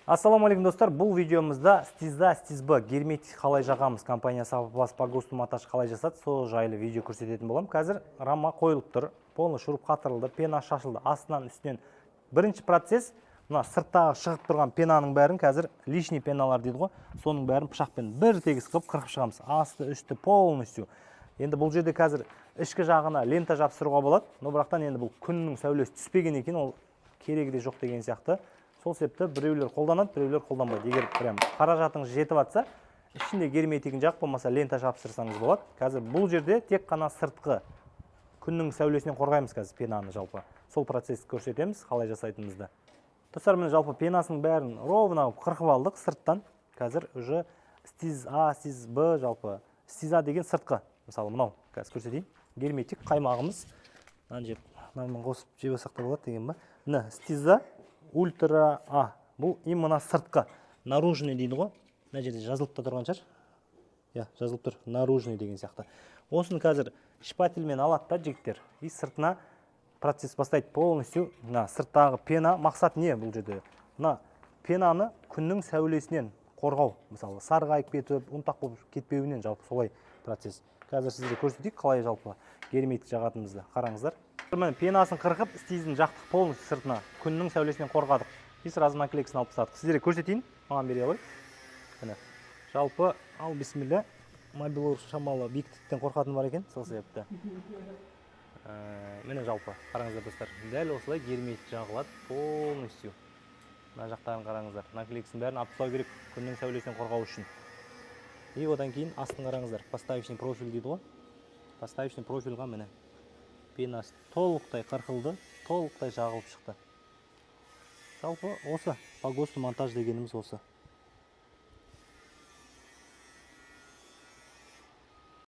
Ассалаумағалейкум, достар! Бұл видеомызда СТИЗ А, СТИЗ Б герметик қалай жағамыз, компания Сапапласт по ГОСТу монтаж қалай жасады, сол жайлы видео көрсететін боламын. Қазір рама қойылып тұр, полный шуруп қатырылды, пена шашылды астынан, үстінен. Бірінші процесс: мына сырттағы шығып тұрған пенаның бәрін, қазір лишний пеналар дейді ғой, соның бәрін пышақпен бір тегіс қылып қырқып шығамыз, асты, үсті полностью. Енді бұл жерде қазір ішкі жағына лента жапсыруға болады, но бірақтан енді бұл күннің сәулесі түспеген екен, ол керегі де жоқ деген сияқты. Сол себепті біреулер қолданады, біреулер қолданбайды. Егер прям қаражатыңыз жетіп жатса, ішінде герметигін жағып, болмаса лента жапсырсаңыз болады. Қазір бұл жерде тек қана сыртқы күннің сәулесінен қорғаймыз қазір пенаны. Жалпы сол процессті көрсетеміз, қалай жасайтынымызды. Достар, міне, жалпы пенасының бәрін ровно қырқып алдық сырттан. Қазір уже СТИЗ А, СТИЗ Б. Жалпы СТИЗ А деген сыртқы, мысалы, мынау, қазір көрсетейін, герметик қаймағымыз. Мынаны жеп, нанмен қосып жеп алсақ та болады деген ба. Міне, СТИЗ А ультра А, бұл именно сыртқы, наружный дейді ғой. Мына жерде жазылып та тұрған шығар, иә, жазылып тұр, наружный деген сияқты. Осыны қазір шпательмен алады да жігіттер и сыртына процесс бастайды полностью. Мына сырттағы пена, мақсат не бұл жерде? Мына пенаны күннің сәулесінен қорғау, мысалы, сарғайып кетіп, ұнтақ болып кетпеуінен. Жалпы солай процесс. Қазір сіздерге көрсетейік, қалай жалпы герметик жағатынымызды. Қараңыздар, міне, пенасын қырқып, СТИЗін жақтық, полностью сыртына күннің сәулесінен қорғадық и сразу наклейкасын алып тастадық. Сіздерге көрсетейін, маған бере ғой. Міне, жалпы, ал, бисмилля. Мобилор шамалы биіктіктен қорқатын бар екен, сол себепті. Міне, жалпы қараңыздар, достар, дәл осылай герметик жағылады полностью. Мына жақтарын қараңыздар, наклейкасын бәрін алып тастау керек күннің сәулесінен қорғау үшін. И одан кейін астын қараңыздар, поставочный профиль дейді ғой. Поставочный профильға, міне, пенасы толықтай қырқылды, толықтай жағылып шықты. Жалпы осы по ГОСТу монтаж дегеніміз осы.